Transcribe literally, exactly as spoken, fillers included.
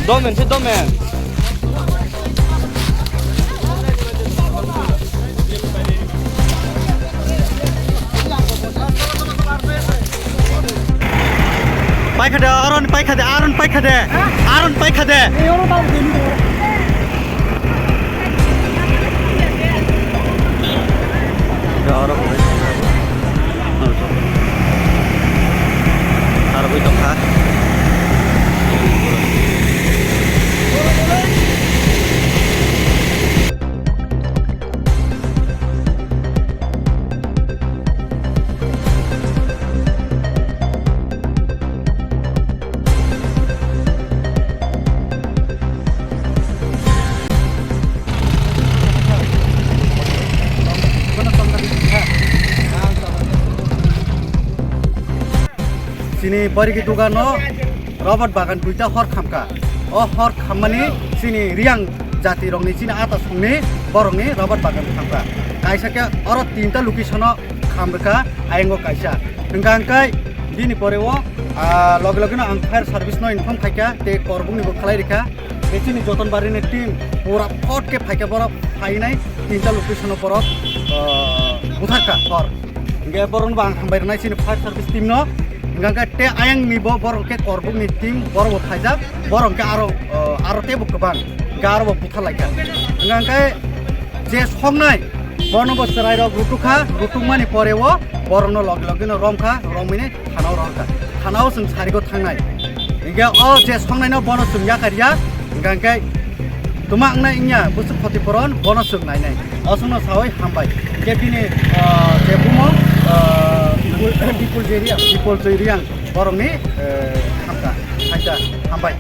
Domen se domen. Paikha de, Aron paikha de, Aron paikha de, Aron paikha de. Aro bui tongkha. Chini bariki dugano Robert bagan duita hor khamkha. O hor khammani chini Riang jati rokni chini ata songni borokni Robert bagan khamkha. Kaisa khe oro tinta location o khamrwkha, ayango kaisa. Hwnkha hwnkhe bini pore o, ah, loge loge no ang fire service no inform khaikha, tei korbuk ni bo khlai rikha. Tei chini Jotonbari ni team pura phot khe phaikha, borok phainai tinta location o borok, ah, butharkha hor. Hwnkhe borok no bo ang hambai rwnai chini fire service team no. Hwnkha hwnkhe tei ayang ni bo borok khe korbuk ni team borok bo phaijak, borok hwnkhe aro, ah, aro teibo kwbang hwnkhe aro bo buthar laikha. Hwnkha hwnkhe je songnai, bono bo chwrairok rutukha, rutukmani pore o borokno loge loge no romkha, romwini thanao rohorkha. Thanao chwng sarigo thangnai. Hinkhe o je songnaino bono chwng yakarya, hinkhe twma wngnai wngya bwswk khoti poron bono chwng nainai. Osongno sawi hambai. Hinkhe bini, ah, je bumo, ah, Bipul, Bipul Jeriang, Bipul Jeriang borokni, eh, hamkha, hamkha, hambai.